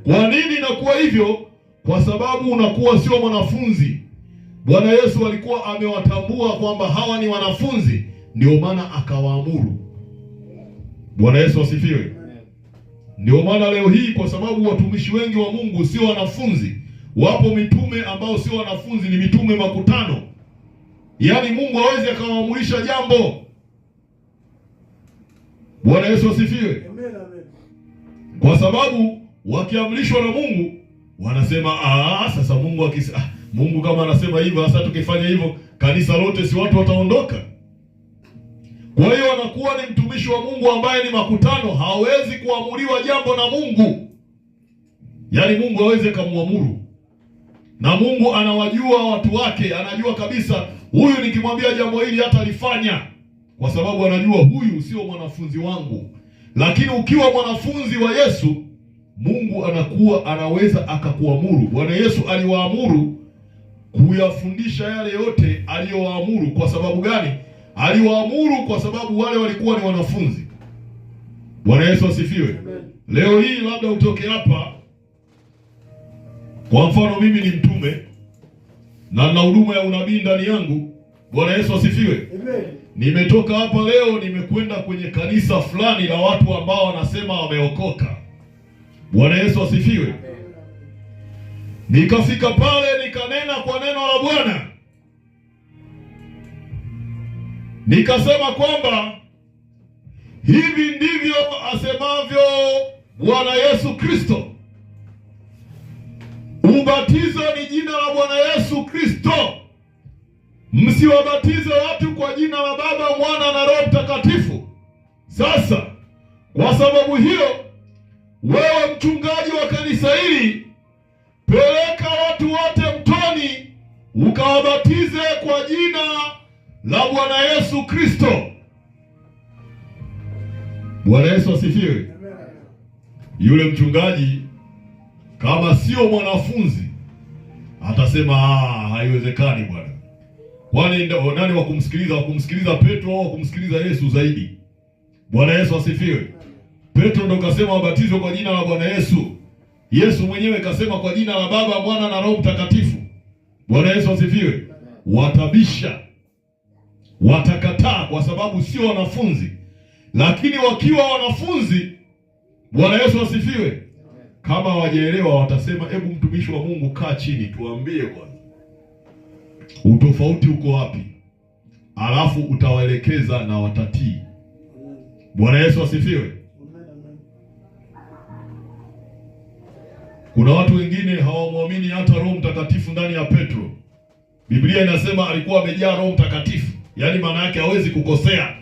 Kwa nini inakuwa hivyo? Kwa sababu unakuwa sio mwanafunzi. Bwana Yesu alikuwa amewatambua kwamba hawa ni wanafunzi, ndio maana akawaamuru. Bwana Yesu asifiwe. Ndio maana leo hii, kwa sababu watumishi wengi wa Mungu sio wanafunzi, wapo mitume ambao sio wanafunzi, ni mitume makutano. Yaani Mungu hawezi akawaamurisha jambo. Bwana Yesu asifiwe. Amen, amen. Kwa sababu wakiamrishwa na Mungu wanasema sasa Mungu Mungu kama anasema hivyo, sasa tukifanya hivyo kanisa lote si watu wataondoka. Kwa hiyo anakuwa ni mtumishi wa Mungu ambaye ni makutano, hawezi kuamuriwa jambo na Mungu. Yaani Mungu hawezi akamwamuru. Na Mungu anawajua watu wake, anajua kabisa huyu nikimwambia jambo hili hatalifanya, kwa sababu anajua huyu sio mwanafunzi wangu. Lakini ukiwa mwanafunzi wa Yesu, Mungu anakuwa anaweza akakuamuru. Bwana Yesu aliwaamuru kuyafundisha yale yote aliyowaamuru. Kwa sababu gani? Aliwaamuru kwa sababu wale walikuwa ni wanafunzi. Bwana Yesu asifiwe. Amen. Leo hii labda utoke hapa, kwa mfano mimi ni mtume na nina huduma ya unabii ndani yangu. Bwana Yesu asifiwe. Amen. Nimetoka hapa leo, nimekwenda kwenye kanisa fulani la watu ambao wanasema wameokoka. Bwana Yesu asifiwe. Nikafika pale nikanena kwa neno la Bwana, nikasema kwamba hivi ndivyo asemavyo Bwana Yesu Kristo, ubatizo ni jina la Bwana Yesu Kristo. Msiwabatize watu kwa jina la Baba, Mwana na Roho Mtakatifu. Sasa kwa sababu hiyo, wewe mchungaji wa kanisa hili, peleka watu wote mtoni ukawabatize kwa jina la Bwana Yesu Kristo. Bwana Yesu asifiwe. Amen. Yule mchungaji kama sio mwanafunzi atasema haiwezekani bwana. Kwani nani wa kumsikiliza? Wa kumsikiliza Petro au wa kumsikiliza Yesu zaidi? Bwana Yesu asifiwe. Petro ndo kasema wabatizwe kwa jina la Bwana Yesu. Yesu mwenyewe kasema kwa jina la Baba, Mwana na Roho Mtakatifu. Bwana Yesu asifiwe. Watabisha, watakataa kwa sababu sio wanafunzi. Lakini wakiwa wanafunzi, Bwana Yesu asifiwe, kama hawajaelewa watasema, hebu mtumishi wa Mungu kaa chini tuambie kwanza utofauti uko wapi, alafu utawaelekeza na watatii. Bwana Yesu asifiwe. Amen, amen. Kuna watu wengine hawamwamini hata Roho Mtakatifu ndani ya Petro. Biblia inasema alikuwa amejaa Roho Mtakatifu, yaani maana yake hawezi kukosea.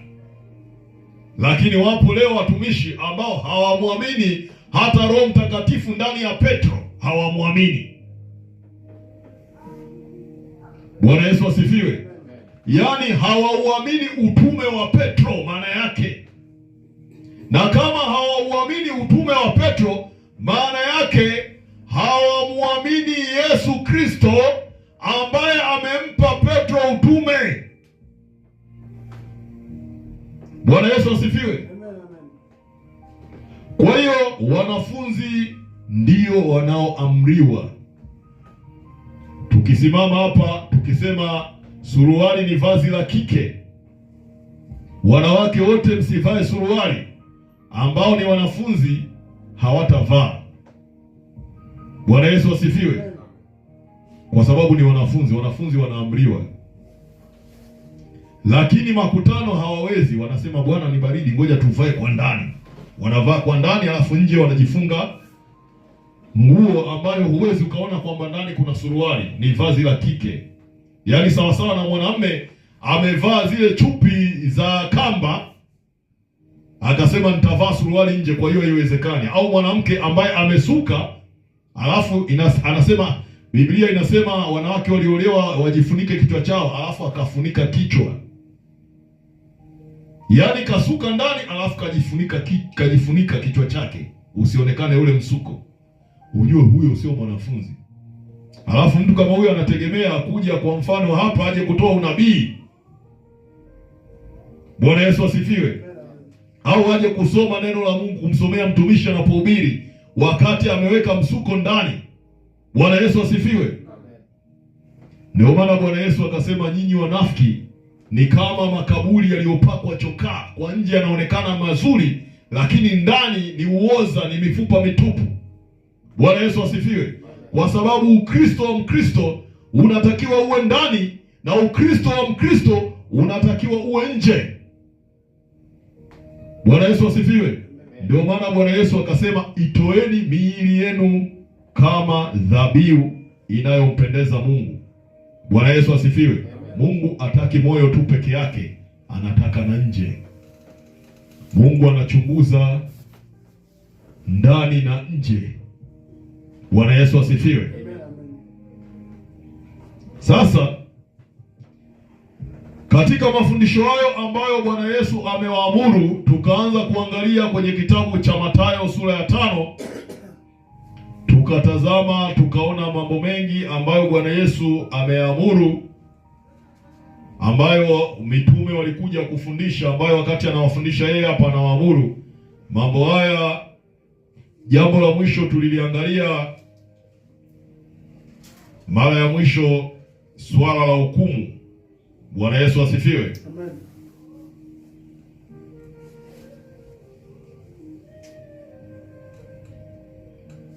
Lakini wapo leo watumishi ambao hawamwamini hata Roho Mtakatifu ndani ya Petro, hawamwamini. Bwana Yesu asifiwe. Yaani hawauamini utume wa Petro maana yake. Na kama hawauamini utume wa Petro, maana yake hawamwamini Yesu Kristo ambaye amempa Petro utume. Bwana Yesu asifiwe. Amen, amen. Kwa hiyo wanafunzi ndio wanaoamriwa. Tukisimama hapa tukisema suruali ni vazi la kike, wanawake wote msivae suruali, ambao ni wanafunzi hawatavaa. Bwana Yesu asifiwe. Kwa sababu ni wanafunzi, wanafunzi wanaamriwa. Lakini makutano hawawezi, wanasema bwana ni baridi, ngoja tuvae kwa ndani. Wanavaa kwa ndani, alafu nje wanajifunga nguo ambayo huwezi ukaona kwamba ndani kuna suruali, ni vazi la kike. Yaani sawasawa na mwanamume amevaa zile chupi za kamba akasema nitavaa suruali nje, kwa hiyo haiwezekani. Au mwanamke ambaye amesuka alafu anasema Biblia inasema wanawake waliolewa wajifunike kichwa chao, alafu akafunika kichwa, yaani kasuka ndani alafu kajifunika kichwa chake usionekane ule msuko, ujue huyo sio mwanafunzi. Alafu mtu kama huyo anategemea kuja kwa mfano hapa aje kutoa unabii. Bwana Yesu asifiwe. Au aje kusoma neno la Mungu, kumsomea mtumishi anapohubiri. wakati ameweka msuko ndani. Bwana Yesu asifiwe. Ndio maana Bwana Yesu akasema, nyinyi wanafiki ni kama makaburi yaliyopakwa chokaa, kwa nje yanaonekana mazuri, lakini ndani ni uoza, ni mifupa mitupu. Bwana Yesu asifiwe. Kwa sababu Ukristo wa Mkristo unatakiwa uwe ndani na Ukristo wa Mkristo unatakiwa uwe nje. Bwana Yesu asifiwe. Ndio maana Bwana Yesu akasema, itoeni miili yenu kama dhabihu inayompendeza Mungu. Bwana Yesu asifiwe. Mungu hataki moyo tu peke yake, anataka na nje. Mungu anachunguza ndani na nje. Bwana Yesu asifiwe. Sasa katika mafundisho hayo ambayo Bwana Yesu amewaamuru, tukaanza kuangalia kwenye kitabu cha Mathayo sura ya 5, tukatazama tukaona mambo mengi ambayo Bwana Yesu ameamuru, ambayo mitume walikuja kufundisha, ambayo wakati anawafundisha yeye hapa anawaamuru mambo haya. Jambo la mwisho tuliliangalia mara ya mwisho, swala la hukumu. Bwana Yesu asifiwe. Amen.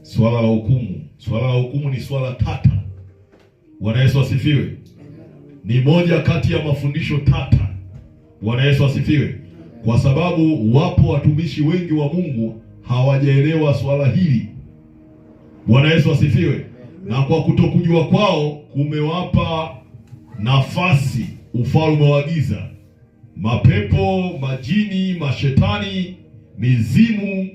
Swala la hukumu, swala la hukumu ni swala tata. Bwana Yesu asifiwe. Ni moja kati ya mafundisho tata. Bwana Yesu asifiwe. Kwa sababu wapo watumishi wengi wa Mungu hawajaelewa swala hili. Bwana Yesu asifiwe. Na kwa kutokujua kwao kumewapa nafasi ufalme wa giza, mapepo, majini, mashetani, mizimu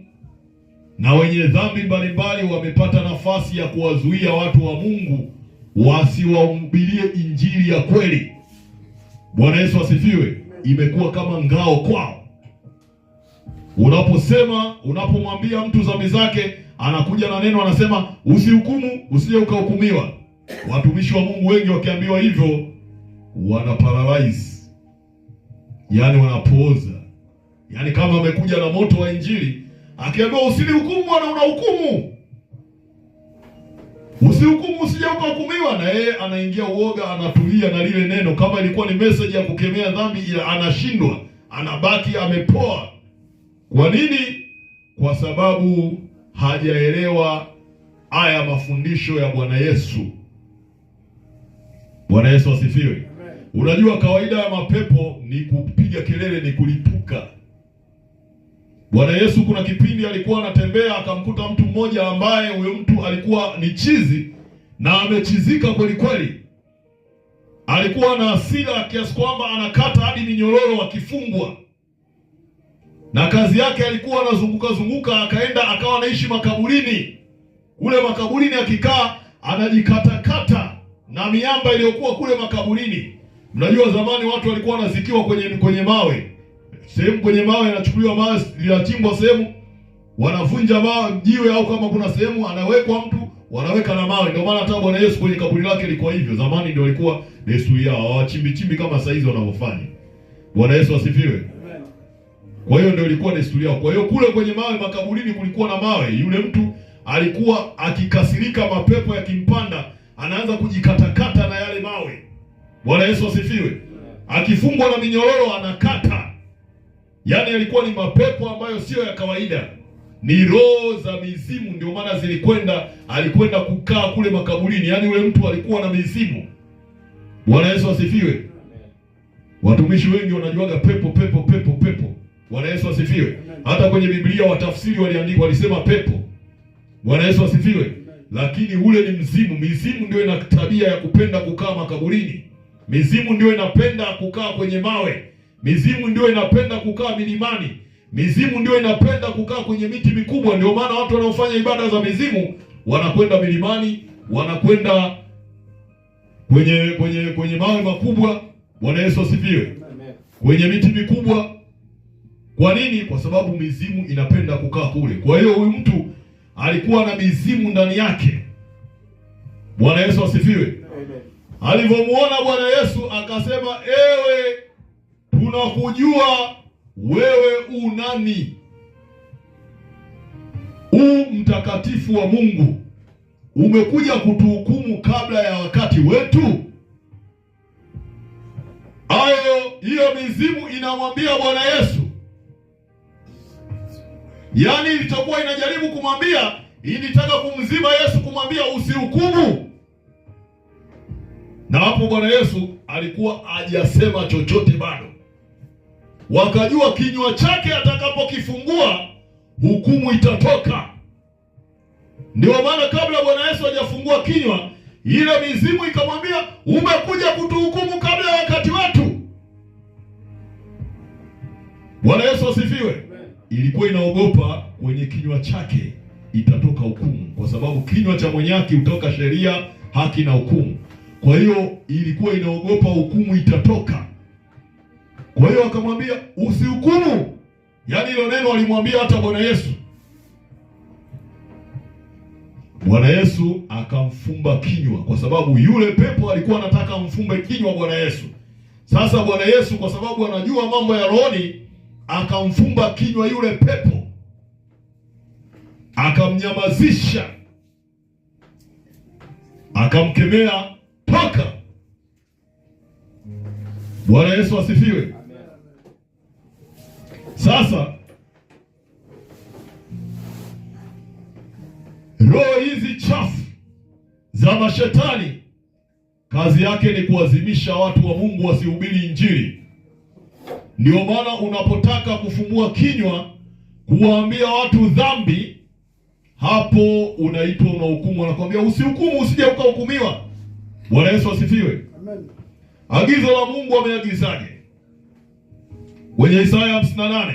na wenye dhambi mbalimbali wamepata nafasi ya kuwazuia watu wa Mungu wasiwahubirie injili ya kweli. Bwana Yesu asifiwe. Imekuwa kama ngao kwao. Unaposema, unapomwambia mtu dhambi zake, anakuja na neno anasema usihukumu, usije ukahukumiwa. Watumishi wa Mungu wengi wakiambiwa hivyo wana paralyze, yaani wanapooza. Yaani kama amekuja na moto wa injili akiambiwa usinihukumu bwana, unahukumu. Usihukumu usije ukahukumiwa, na yeye anaingia uoga, anatulia na lile neno. Kama ilikuwa ni message ya kukemea dhambi, ila anashindwa, anabaki amepoa. Kwa nini? Kwa sababu hajaelewa haya mafundisho ya Bwana Yesu. Bwana Yesu asifiwe. Unajua kawaida ya mapepo ni kupiga kelele, ni kulipuka. Bwana Yesu kuna kipindi alikuwa anatembea akamkuta mtu mmoja ambaye huyo mtu alikuwa ni chizi na amechizika kweli kweli. Alikuwa na hasira kiasi kwamba anakata hadi minyororo akifungwa. Na kazi yake alikuwa anazunguka zunguka, akaenda akawa anaishi makaburini. Kule makaburini akikaa anajikatakata na miamba iliyokuwa kule makaburini. Mnajua zamani watu walikuwa wanazikiwa kwenye mawe. Sehemu kwenye mawe yanachukuliwa mawe, linachimbwa sehemu, wanavunja mawe jiwe, au kama kuna sehemu anawekwa mtu, wanaweka na mawe. Ndio maana hata Bwana Yesu kwenye kaburi lake ilikuwa hivyo. Zamani ndio ilikuwa desturi yao, hawachimbi chimbi kama saizi hizi wanavyofanya. Bwana Yesu asifiwe. Kwa hiyo ndio ilikuwa desturi yao. Kwa hiyo kule kwenye mawe makaburini kulikuwa na mawe. Yule mtu alikuwa akikasirika, mapepo yakimpanda, anaanza kujikatakata na yale mawe. Bwana Yesu asifiwe. Akifungwa na minyororo anakata. Yaani alikuwa ni mapepo ambayo sio ya kawaida, ni roho za mizimu. Ndio maana zilikwenda, alikwenda kukaa kule makaburini. Yaani yule mtu alikuwa na mizimu. Bwana Yesu asifiwe. Watumishi wengi wanajuaga pepo pepo pepo pepo. Bwana Yesu asifiwe. Hata kwenye Biblia watafsiri waliandika, walisema pepo. Bwana Yesu asifiwe. Lakini ule ni mzimu. Mizimu ndio ina tabia ya kupenda kukaa makaburini. Mizimu ndio inapenda kukaa kwenye mawe. Mizimu ndio inapenda kukaa milimani. Mizimu ndio inapenda kukaa kwenye miti mikubwa. Ndio maana watu wanaofanya ibada za mizimu wanakwenda milimani, wanakwenda kwenye mawe makubwa. Bwana Yesu asifiwe. Kwenye miti mikubwa. Kwa nini? Kwa sababu mizimu inapenda kukaa kule. Kwa hiyo huyu mtu alikuwa na mizimu ndani yake. Bwana Yesu asifiwe. Alivyomuona Bwana Yesu akasema, ewe, tunakujua wewe unani? U mtakatifu wa Mungu, umekuja kutuhukumu kabla ya wakati wetu? Ayo, hiyo mizimu inamwambia Bwana Yesu, yaani ilichokuwa inajaribu kumwambia, ilitaka kumzima Yesu, kumwambia usihukumu. Na hapo Bwana Yesu alikuwa hajasema chochote bado. Wakajua kinywa chake atakapokifungua hukumu itatoka. Ndio maana kabla Bwana Yesu hajafungua kinywa, ile mizimu ikamwambia, umekuja kutuhukumu kabla ya wakati wetu. Bwana Yesu asifiwe. Ilikuwa inaogopa kwenye kinywa chake itatoka hukumu, kwa sababu kinywa cha mwenye haki hutoka sheria, haki na hukumu. Kwa hiyo ilikuwa inaogopa hukumu itatoka. Kwa hiyo akamwambia usihukumu. Yaani hilo neno alimwambia hata Bwana Yesu. Bwana Yesu akamfumba kinywa, kwa sababu yule pepo alikuwa anataka amfumbe kinywa Bwana Yesu. Sasa Bwana Yesu kwa sababu anajua mambo ya rohoni, akamfumba kinywa yule pepo, akamnyamazisha, akamkemea, toka. Bwana Yesu asifiwe. Sasa roho hizi chafu za mashetani kazi yake ni kuwazimisha watu wa Mungu wasihubiri Injili. Ndio maana unapotaka kufumbua kinywa kuwaambia watu dhambi, hapo unaitwa unahukumu. Anakuambia usihukumu, usije ukahukumiwa. Bwana Yesu asifiwe. Amen. Agizo la Mungu ameagizaje? Kwenye Isaya 58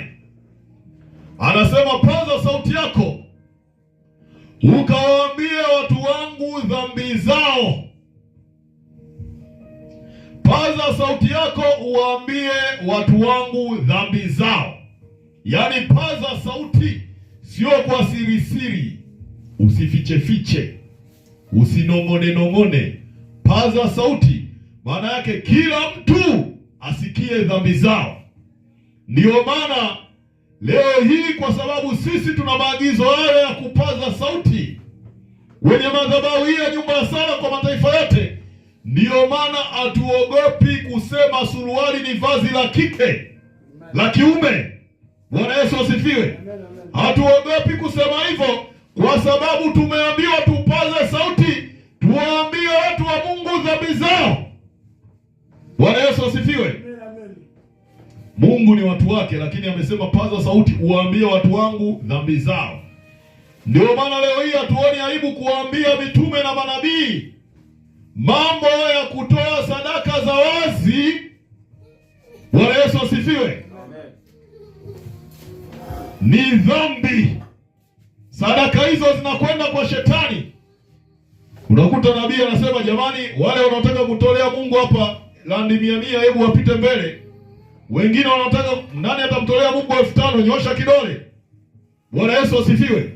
anasema, paza sauti yako ukawaambie watu wangu dhambi zao. Paza sauti yako uwaambie watu wangu dhambi zao. Yaani paza sauti, sio kwa siri siri, usifiche fiche, usinong'one nong'one. Paza sauti, maana yake kila mtu asikie dhambi zao. Ndiyo maana leo hii, kwa sababu sisi tuna maagizo hayo ya kupaza sauti kwenye madhabahu hii ya nyumba ya sala kwa mataifa yote, ndiyo maana hatuogopi kusema suruali ni vazi la kike, la kiume. Bwana Yesu asifiwe. Hatuogopi kusema hivyo kwa sababu tumeambiwa tupaze sauti, tuwaambie watu wa Mungu dhambi zao. Bwana Yesu asifiwe. Mungu ni watu wake, lakini amesema paza sauti uwaambie watu wangu dhambi zao. Ndio maana leo hii hatuoni aibu kuwaambia mitume na manabii mambo ya kutoa sadaka za wazi. Bwana Yesu asifiwe. Ni dhambi. Sadaka hizo zinakwenda kwa shetani. Unakuta nabii anasema, jamani, wale wanaotaka kutolea Mungu hapa landi 100, hebu wapite mbele. Wengine wanataka, nani atamtolea Mungu 5,000? Nyosha kidole. Bwana Yesu asifiwe.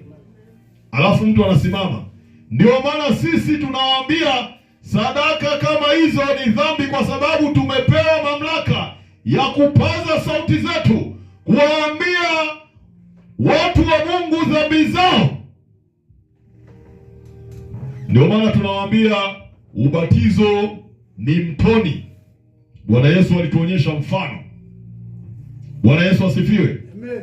Alafu mtu anasimama. Ndio maana sisi tunawaambia sadaka kama hizo ni dhambi, kwa sababu tumepewa mamlaka ya kupaza sauti zetu kuwaambia watu wa Mungu dhambi zao. Ndio maana tunawaambia ubatizo ni mtoni. Bwana Yesu alituonyesha mfano. Bwana Yesu asifiwe. Amen.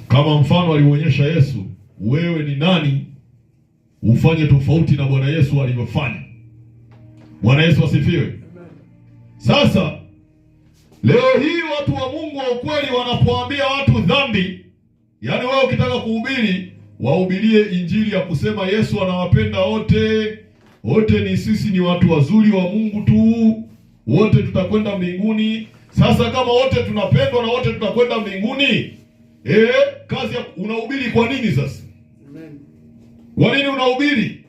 Kama mfano aliuonyesha Yesu, wewe ni nani ufanye tofauti na Bwana Yesu alivyofanya? Bwana Yesu asifiwe. Amen. Sasa leo hii watu wa Mungu wa ukweli wanapoambia watu dhambi, yaani wewe ukitaka kuhubiri, wahubirie injili ya kusema Yesu anawapenda wote, wote ni sisi ni watu wazuri wa Mungu tu, wote tutakwenda mbinguni. Sasa kama wote tunapendwa na wote tutakwenda mbinguni, kazi ya unahubiri kwa nini sasa? Amen. Kwa nini unahubiri?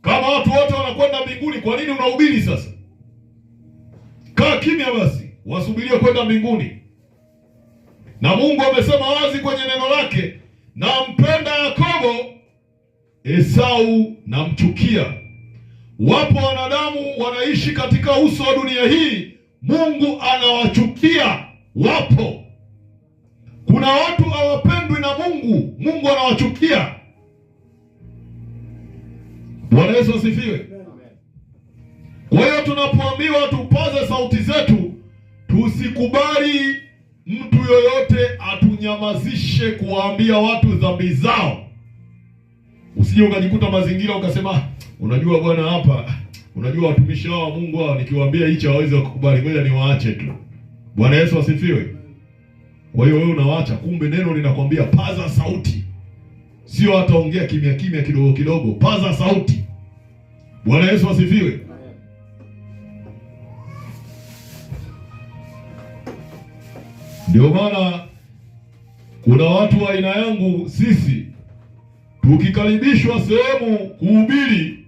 Kama watu wote wanakwenda mbinguni, kwa nini unahubiri sasa? Kaa kimya basi, wasubirie kwenda mbinguni. Na Mungu amesema wazi kwenye neno lake, nampenda Yakobo, Esau namchukia. Wapo wanadamu wanaishi katika uso wa dunia hii, Mungu anawachukia. Wapo. Kuna watu hawapendwi na Mungu, Mungu anawachukia. Bwana Yesu asifiwe. Kwa hiyo tunapoambiwa tupaze sauti zetu, tusikubali mtu yoyote atunyamazishe kuwaambia watu dhambi zao. Usije ukajikuta mazingira ukasema, unajua bwana, hapa unajua watumishi hao wa Mungu hao nikiwaambia hichi hawawezi wakukubali, ngoja niwaache tu. Bwana Yesu asifiwe. Kwa hiyo wewe unawaacha, kumbe neno linakwambia paza sauti, sio hata ongea kimya kimya kidogo kidogo, paza sauti. Bwana Yesu asifiwe. Ndio maana kuna watu wa aina yangu sisi tukikaribishwa sehemu kuhubiri,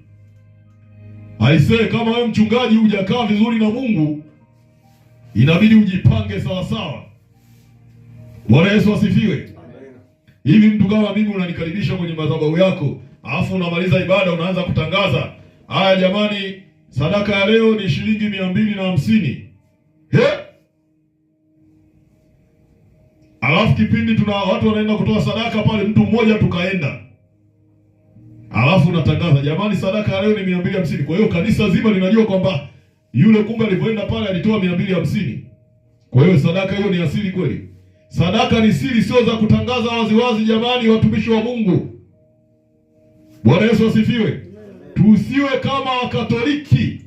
aisee, kama wewe mchungaji hujakaa vizuri na Mungu, inabidi ujipange sawa sawa. Bwana Yesu asifiwe. Hivi mtu kama mimi unanikaribisha kwenye madhabahu yako, alafu unamaliza ibada unaanza kutangaza, haya jamani, sadaka ya leo ni shilingi 250. He? Alafu kipindi tuna watu wanaenda kutoa sadaka pale, mtu mmoja tukaenda, alafu unatangaza jamani, sadaka ya leo ni 250. Kwa hiyo kanisa zima linajua kwamba yule kumbe alivyoenda pale alitoa 250. Kwa hiyo sadaka hiyo ni asili kweli? Sadaka ni siri, sio za kutangaza waziwazi. Jamani, watumishi wa Mungu, Bwana Yesu asifiwe. Tusiwe kama Wakatoliki,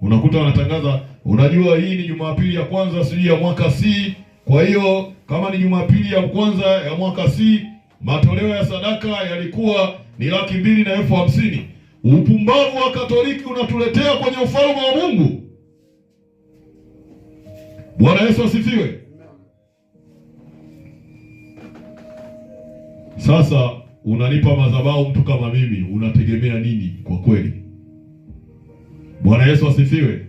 unakuta wanatangaza, unajua hii ni Jumapili ya kwanza sijui ya mwaka C, kwa hiyo kama ni Jumapili ya kwanza ya mwaka C, matoleo ya sadaka yalikuwa ni 250,000. Upumbavu wa Katoliki unatuletea kwenye ufalme wa Mungu. Bwana Yesu asifiwe. Sasa unanipa madhabahu mtu kama mimi, unategemea nini kwa kweli? Bwana Yesu asifiwe.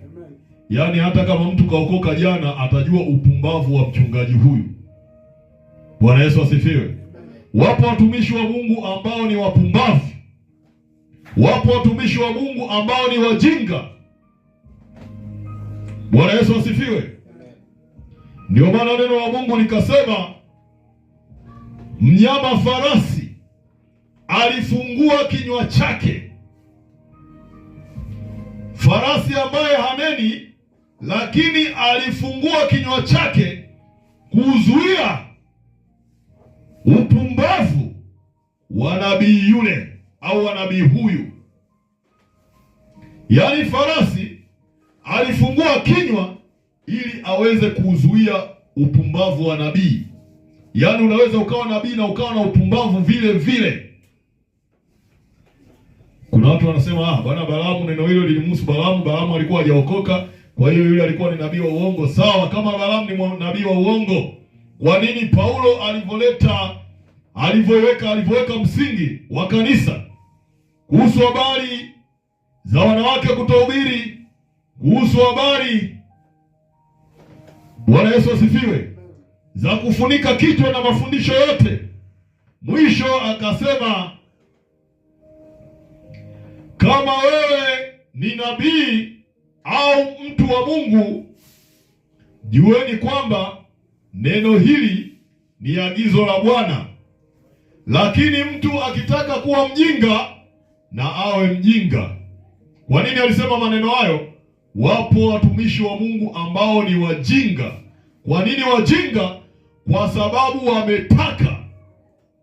Yaani hata kama mtu kaokoka jana atajua upumbavu wa mchungaji huyu. Bwana Yesu asifiwe. Wapo watumishi wa Mungu ambao ni wapumbavu. Wapo watumishi wa Mungu ambao ni wajinga. Bwana Yesu asifiwe. Ndio maana neno la Mungu likasema mnyama farasi alifungua kinywa chake. Farasi ambaye haneni, lakini alifungua kinywa chake kuzuia upumbavu wa nabii yule au wa nabii huyu. Yaani farasi alifungua kinywa ili aweze kuzuia upumbavu wa nabii. Yaani unaweza ukawa nabii na ukawa na upumbavu vile vile. Kuna watu wanasema ah, bwana Balaamu, neno hilo lilimhusu Balaamu, Balaamu alikuwa hajaokoka, kwa hiyo yule alikuwa ni nabii wa uongo. Sawa, kama Balaamu ni nabii wa uongo, kwa nini Paulo alivyoweka msingi wa kanisa kuhusu habari za wanawake kutohubiri, kuhusu habari, Bwana Yesu asifiwe, za kufunika kichwa na mafundisho yote, mwisho akasema kama wewe ni nabii au mtu wa Mungu, jueni kwamba neno hili ni agizo la Bwana. Lakini mtu akitaka kuwa mjinga na awe mjinga. Kwa nini alisema maneno hayo? Wapo watumishi wa Mungu ambao ni wajinga. Kwa nini wajinga? Kwa sababu wametaka,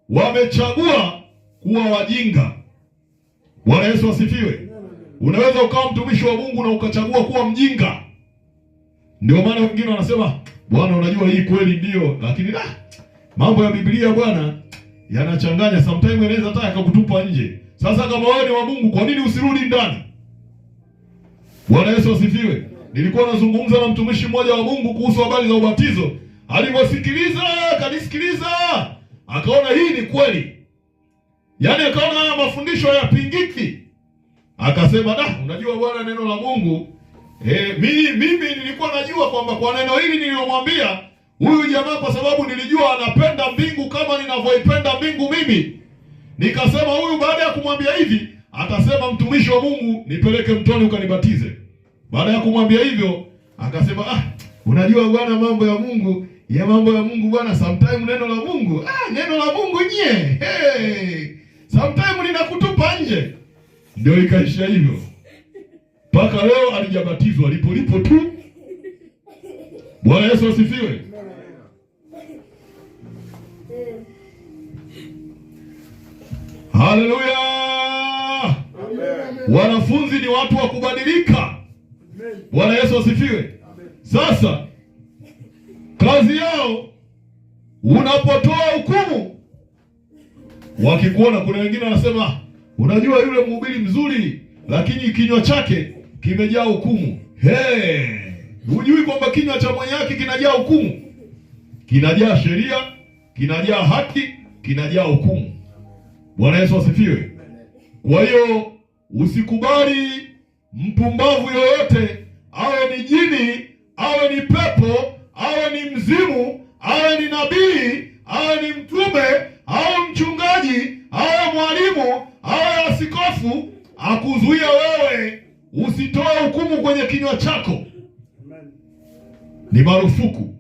wamechagua kuwa wajinga. Bwana Yesu asifiwe. Unaweza ukawa mtumishi wa Mungu na ukachagua kuwa mjinga. Ndio maana wengine wanasema, Bwana unajua hii kweli ndio, lakini mambo ya Biblia bwana yanachanganya, sometimes yanaweza hata yakakutupa nje. Sasa kama wewe ni wa Mungu, kwa nini usirudi ndani? Bwana Yesu asifiwe. Nilikuwa nazungumza na mtumishi mmoja wa Mungu kuhusu habari za ubatizo. Alivyosikiliza, akanisikiliza, akaona hii ni kweli. Yaani akaona haya mafundisho hayapingiki. Akasema, da, unajua bwana, neno la Mungu mimi nilikuwa najua kwamba kwa neno hili niliyomwambia huyu jamaa, kwa sababu nilijua anapenda mbingu kama ninavyoipenda mbingu mimi, nikasema huyu baada ya kumwambia hivi atasema mtumishi wa Mungu nipeleke mtoni ukanibatize. Baada ya kumwambia hivyo akasema, ah, unajua bwana, mambo ya Mungu ya mambo ya Mungu bwana, sometime neno la Mungu, neno la Mungu nyie, hey, sometime linakutupa nje. Ndio ikaisha hivyo. Mpaka leo alijabatizwa, lipo tu. Bwana Yesu asifiwe. Haleluya! Wanafunzi ni watu wa kubadilika. Bwana Yesu asifiwe. Sasa kazi yao, unapotoa hukumu, wakikuona, kuna wengine wanasema, unajua yule mhubiri mzuri, lakini kinywa chake kimejaa hukumu. Hey, hujui kwamba kinywa cha mwenye haki kinajaa hukumu, kinajaa sheria, kinajaa haki, kinajaa hukumu. Bwana Yesu asifiwe. Kwa hiyo usikubali mpumbavu yoyote, awe ni jini, awe ni pepo, awe ni mzimu, awe ni nabii, awe ni mtume, awe mchungaji, awe mwalimu, awe askofu, akuzuia wewe usitoe hukumu kwenye kinywa chako. Ni marufuku.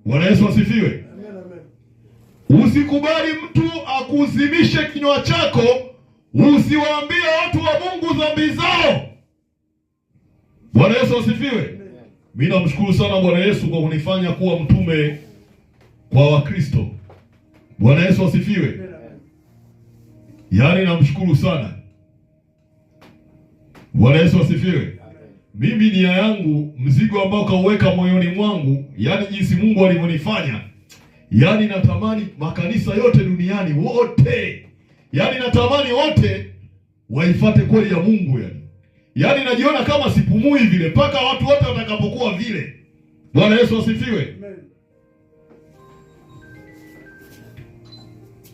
Bwana Yesu asifiwe. Usikubali mtu akuzimishe kinywa chako, usiwaambie watu wa Mungu dhambi zao. Bwana Yesu asifiwe. Mimi namshukuru sana Bwana Yesu kwa kunifanya kuwa mtume kwa Wakristo. Bwana Yesu asifiwe. Yaani namshukuru sana. Bwana Yesu asifiwe. Mimi nia yangu, mzigo ambao kauweka moyoni mwangu, yaani jinsi Mungu alivyonifanya, yaani natamani makanisa yote duniani wote, yaani natamani wote waifate kweli ya Mungu yani. Yaani najiona kama sipumui vile mpaka watu wote watakapokuwa vile. Bwana Yesu asifiwe.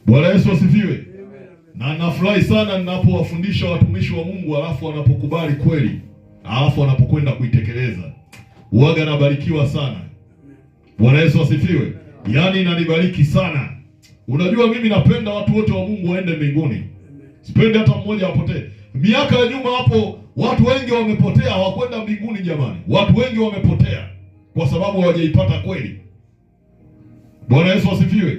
Bwana Yesu asifiwe. Na nafurahi sana ninapowafundisha watumishi wa Mungu alafu wanapokubali kweli, alafu wanapokwenda kuitekeleza. Huaga nabarikiwa sana. Bwana Yesu asifiwe. Yaani inanibariki sana. Unajua mimi napenda watu wote wa Mungu waende mbinguni. Sipendi hata mmoja apotee. Miaka ya nyuma hapo watu wengi wamepotea, hawakwenda mbinguni jamani. Watu wengi wamepotea kwa sababu hawajaipata kweli. Bwana Yesu asifiwe.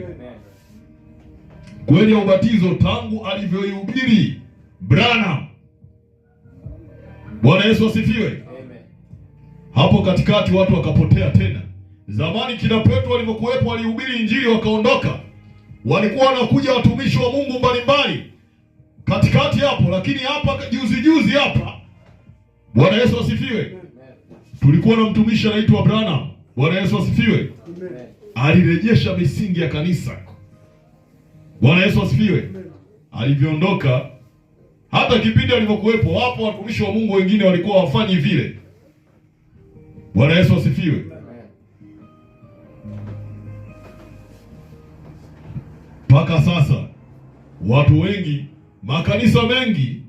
Kweli ya ubatizo tangu alivyoihubiri Branham. Bwana Yesu asifiwe. Hapo katikati watu wakapotea tena. Zamani kina Petro walivyokuwepo walihubiri injili wakaondoka. Walikuwa wanakuja watumishi wa Mungu mbalimbali katikati hapo, lakini hapa juzi juzi hapa, Bwana Yesu asifiwe, tulikuwa na mtumishi anaitwa Branham. Bwana Yesu asifiwe. Alirejesha misingi ya kanisa. Bwana Yesu asifiwe. Alivyoondoka, hata kipindi alivyokuwepo, wapo watumishi wa Mungu wengine walikuwa wafanyi vile. Bwana Yesu asifiwe. Mpaka sasa watu wengi, makanisa mengi,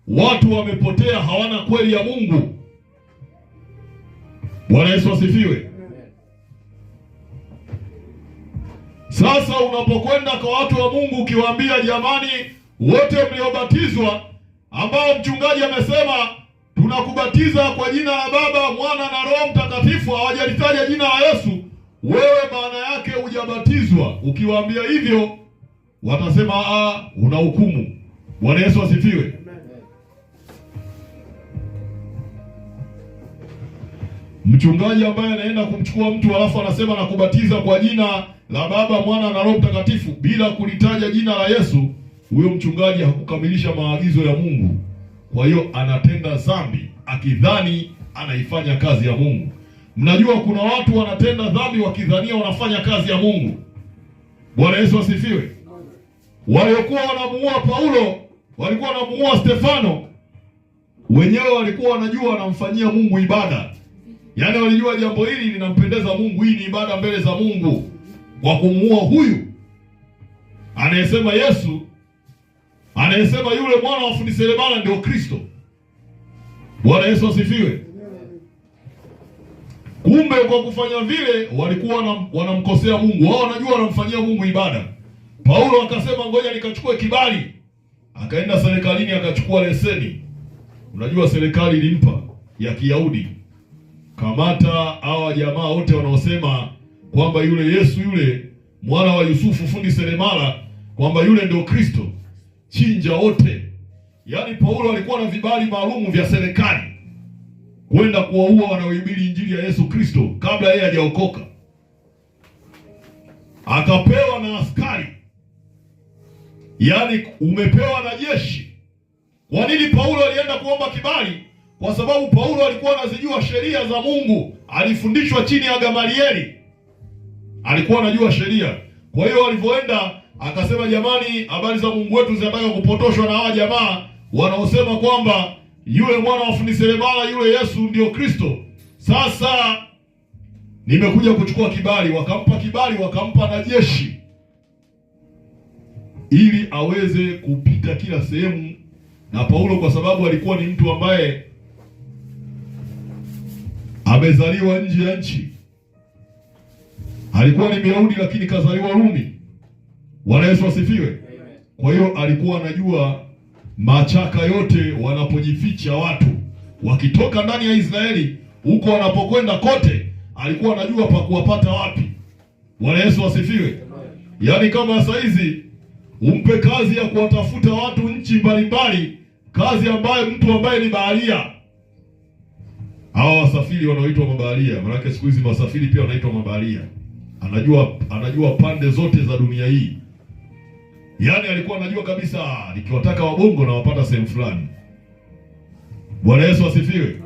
watu wamepotea, hawana kweli ya Mungu. Bwana Yesu asifiwe. Sasa unapokwenda kwa watu wa Mungu ukiwaambia, jamani, wote mliobatizwa ambao mchungaji amesema tunakubatiza kwa jina la Baba, Mwana na Roho Mtakatifu, hawajalitaja jina la Yesu, wewe maana yake hujabatizwa. Ukiwaambia hivyo watasema una hukumu. Bwana Yesu asifiwe. Mchungaji ambaye anaenda kumchukua mtu alafu anasema nakubatiza kwa jina la Baba, Mwana na Roho Mtakatifu bila kulitaja jina la Yesu, huyo mchungaji hakukamilisha maagizo ya Mungu. Kwa hiyo anatenda dhambi akidhani anaifanya kazi ya Mungu. Mnajua kuna watu wanatenda dhambi wakidhania wanafanya kazi ya Mungu. Bwana Yesu asifiwe. Waliokuwa wanamuua Paulo, walikuwa wanamuua Stefano, wenyewe walikuwa wanajua wanamfanyia Mungu ibada. Yaani walijua jambo hili linampendeza Mungu, hii ni ibada mbele za Mungu, kwa kumuua huyu anayesema Yesu, anayesema yule mwana wa fundi seremala ndio Kristo. Bwana Yesu asifiwe. Kumbe kwa kufanya vile walikuwa wanamkosea Mungu. Wao wanajua wanamfanyia Mungu ibada. Paulo akasema ngoja nikachukue kibali. Akaenda serikalini akachukua leseni. Unajua serikali ilimpa ya Kiyahudi. Kamata hawa jamaa wote wanaosema kwamba yule Yesu yule mwana wa Yusufu fundi seremala, kwamba yule ndio Kristo, chinja wote. Yaani Paulo alikuwa na vibali maalumu vya serikali kwenda kuwaua wanaohubiri injili ya Yesu Kristo kabla yeye hajaokoka. Akapewa na askari, yaani umepewa na jeshi. Kwa nini Paulo alienda kuomba kibali? Kwa sababu Paulo alikuwa anazijua sheria za Mungu, alifundishwa chini ya Gamalieli, alikuwa anajua sheria. Kwa hiyo alivyoenda akasema, jamani, habari za Mungu wetu zinataka kupotoshwa na hawa jamaa wanaosema kwamba yule mwana wa fundi seremala yule Yesu ndio Kristo. Sasa nimekuja kuchukua kibali. Wakampa kibali, wakampa na jeshi ili aweze kupita kila sehemu. Na Paulo kwa sababu alikuwa ni mtu ambaye amezaliwa nje ya nchi, alikuwa ni Myahudi lakini kazaliwa Rumi. Bwana Yesu asifiwe. Kwa hiyo alikuwa anajua machaka yote wanapojificha watu wakitoka ndani ya Israeli huko wanapokwenda kote, alikuwa anajua pa kuwapata wapi. Bwana Yesu asifiwe. Yaani kama saa hizi umpe kazi ya kuwatafuta watu nchi mbalimbali, kazi ambayo mtu ambaye ni baharia, hawa wasafiri wanaoitwa mabaharia, maanake siku hizi wasafiri pia wanaitwa mabaharia. Anajua pande zote za dunia hii. Yaani alikuwa anajua kabisa nikiwataka wabongo na wapata sehemu fulani. Bwana Yesu asifiwe.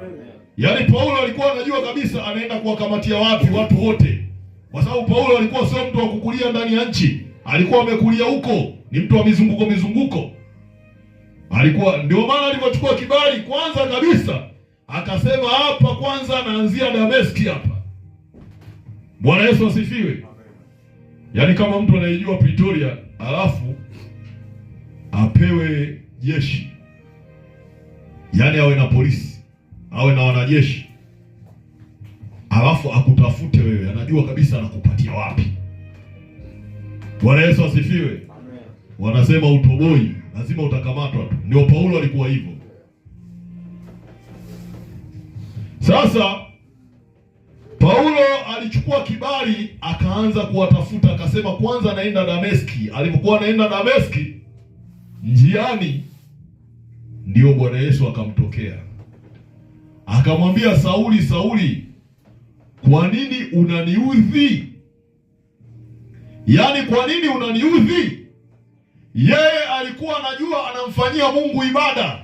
Yaani Paulo alikuwa anajua kabisa anaenda kuwakamatia wapi watu wote, kwa sababu Paulo alikuwa sio mtu wa kukulia ndani ya nchi, alikuwa amekulia huko, ni mtu wa mizunguko mizunguko. Alikuwa ndio maana alipochukua kibali kwanza kabisa akasema hapa kwanza naanzia Dameski hapa. Bwana Yesu asifiwe. Yaani kama mtu anayejua Pretoria alafu apewe jeshi, yaani awe na polisi, awe na wanajeshi, alafu akutafute wewe, anajua kabisa anakupatia wapi. Bwana Yesu asifiwe. Wanasema utoboi, lazima utakamatwa tu. Ndio Paulo alikuwa hivyo. Sasa Paulo alichukua kibali akaanza kuwatafuta, akasema kwanza naenda Dameski. Alipokuwa anaenda Dameski, njiani ndio Bwana Yesu akamtokea akamwambia, Sauli, Sauli, kwa nini unaniudhi? Yaani, kwa nini unaniudhi? Yeye alikuwa anajua anamfanyia Mungu ibada,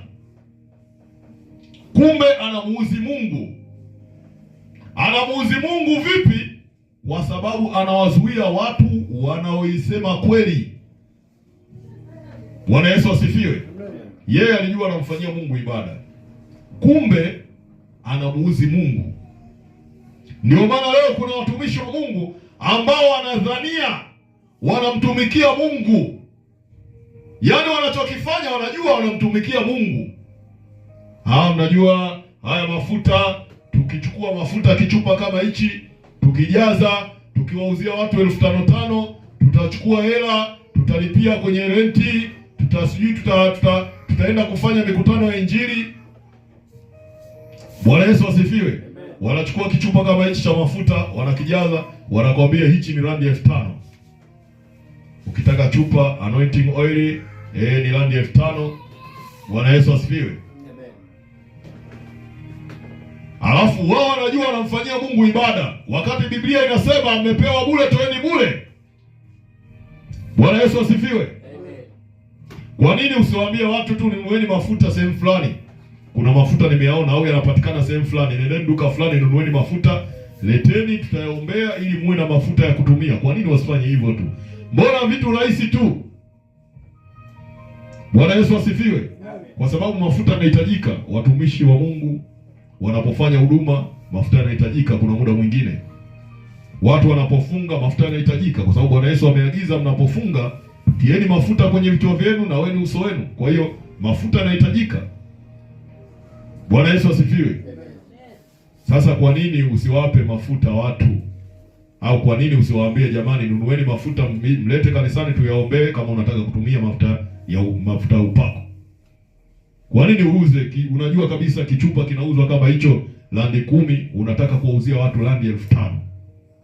kumbe anamuudhi Mungu. Anamuudhi Mungu vipi? Kwa sababu anawazuia watu wanaoisema kweli. Bwana Yesu asifiwe. Yeye alijua anamfanyia Mungu ibada, kumbe anamuudhi Mungu. Ndio maana leo kuna watumishi wa Mungu ambao wanadhania wanamtumikia Mungu, yaani wanachokifanya wanajua wanamtumikia Mungu. Mnajua haya mafuta, tukichukua mafuta kichupa kama hichi tukijaza, tukiwauzia watu 5,000 tutachukua hela, tutalipia kwenye renti, tutasijui tutaenda kufanya mikutano ya Injili. Bwana Yesu asifiwe. Wanachukua kichupa kama hichi cha mafuta wanakijaza, wanakwambia hichi ni randi 5,000. Ukitaka chupa anointing oil ni randi 5,000. Bwana Yesu asifiwe. Alafu wao wanajua wanamfanyia Mungu ibada, wakati Biblia inasema mmepewa bure, toeni bure. Bwana Yesu asifiwe. Kwa nini usiwaambie watu tu nunueni mafuta sehemu fulani? Kuna mafuta nimeyaona au yanapatikana sehemu fulani, nendeni duka fulani nunueni mafuta, leteni, tutayaombea ili muwe na mafuta ya kutumia. Kwa nini wasifanye hivyo tu? Mbona vitu rahisi tu. Bwana Yesu asifiwe. Kwa sababu mafuta yanahitajika. Watumishi wa Mungu wanapofanya huduma, mafuta yanahitajika. Kuna muda mwingine watu wanapofunga, mafuta yanahitajika, kwa sababu Bwana Yesu ameagiza, mnapofunga tieni mafuta kwenye vichwa vyenu na weni uso wenu. Kwa hiyo mafuta yanahitajika. Bwana Yesu asifiwe. Sasa kwa nini usiwape mafuta watu? Au kwa nini usiwaambie jamani, nunueni mafuta mlete kanisani tuyaombee, kama unataka kutumia mafuta ya upako? Kwa nini uuze? Unajua kabisa kichupa kinauzwa kama hicho randi 10, unataka kuwauzia watu randi 5,000.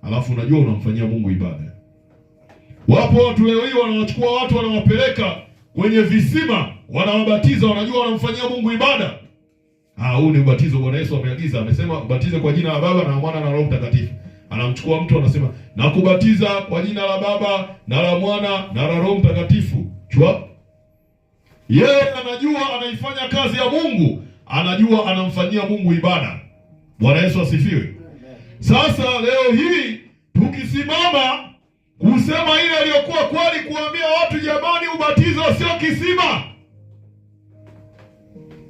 Alafu unajua unamfanyia Mungu ibada. Wapo watu leo hii wanawachukua watu wanawapeleka kwenye visima, wanawabatiza, wanajua wanamfanyia Mungu ibada. Ah, huu ni ubatizo Bwana Yesu ameagiza, amesema ubatize kwa jina la Baba na Mwana na Roho Mtakatifu. Anamchukua mtu anasema, nakubatiza kwa jina la Baba na la Mwana na la Roho Mtakatifu. Chua. Yeye anajua anaifanya kazi ya Mungu, anajua anamfanyia Mungu ibada. Bwana Yesu asifiwe. Sasa leo hii tukisimama kusema ile iliyokuwa kweli, kuambia watu jamani, ubatizo sio kisima.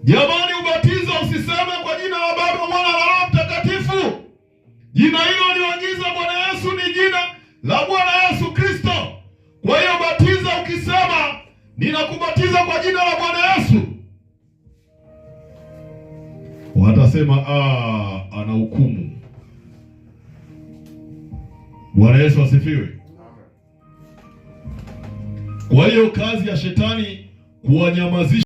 Jamani, ubatizo usiseme kwa jina la Baba, Mwana na Roho Mtakatifu. Jina hilo aliyoagiza Bwana Yesu ni jina la Bwana Yesu Kristo. Kwa hiyo batiza ukisema ninakubatiza kwa jina la Bwana Yesu, watasema ana hukumu. Bwana Yesu asifiwe. Kwa hiyo kazi ya shetani kuwanyamazisha